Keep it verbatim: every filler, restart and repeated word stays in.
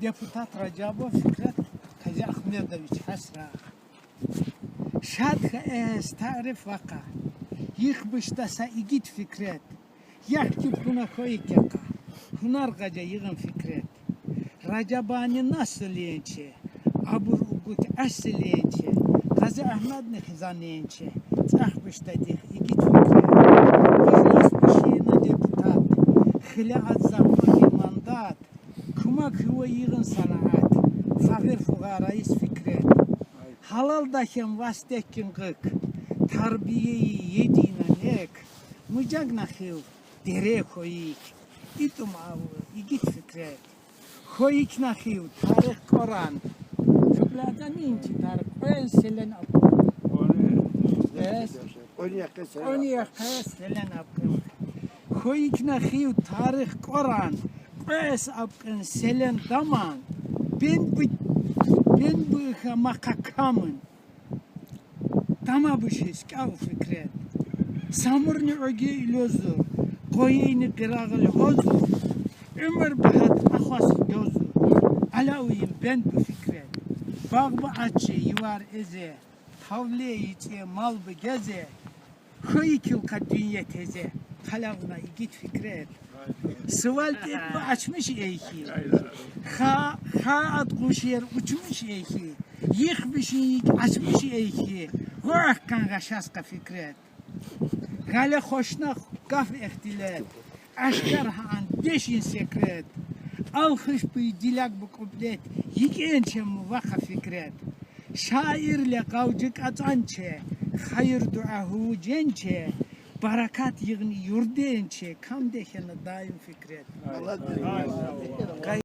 Депутат Раджабов Фикрет Казиахмедович, гьасра. Шад хьайи тариф вакъа. Йикъ быштаса игит Фикрет. Яхкип гьуна хьайи кекъа. Гьунар гъажа йыгъын, Фикрет. Раджабани насыл енче, абур угут асыл енче, Казиахмедни хизан енче, цӀах быштадихъ игит Фикрет. Ихлас бышена депутат, хиле ат за хьайи мандат, кумак хьайи йыгъын санаат, фагъир-фугъараиз, Фикрет. Гьалал дахьен ваз теккин къык, тарбияи едина нек, мыжагна хьайи дере хьайик, итӀум ава игит Фикрет. Хьайикна хьайи тарих кӀваран. Кьиблада нинчи тарих, кьве селен абкьун. Бес. Кьве яхъ селен абкьун. Хьайикна хьайи тарих кӀваран, кьве абкьун селен таман, бен бу-, бен буйха макъа камун. Тамабуш хьиз кӀяв, Фикрет. Самурни оге илезур, къойини къирагъил гъозур, уьмуьр багьат ахваз гъозур. Алавуйин бен бу, Фикрет. Багъ-бу аче, йывар эзе, тавле йицӀе, мал-бу гезе, хьайи килка дуьнья тезе, къалавна игит Фикрет. Сувал текбу ачмиш эй хьи, ха-, хаат къушер учмиш эй хьи, йикъ бишин йикӀ ачмиш эй хьи, гъо ахкан гъашаскъа, Фикрет. Гъале хошнах гаф ихтилат, ашкар гьаан дешин секрет. Алхыш буй, диляк бу куплет, йикӀен чеб вакъа, Фикрет. Шаирле къавжи кӀацӀан че, хайир-дуа гьуву жен че, баракат йыгъни юрден че, кам дехьена даим, Фикрет. Молодец.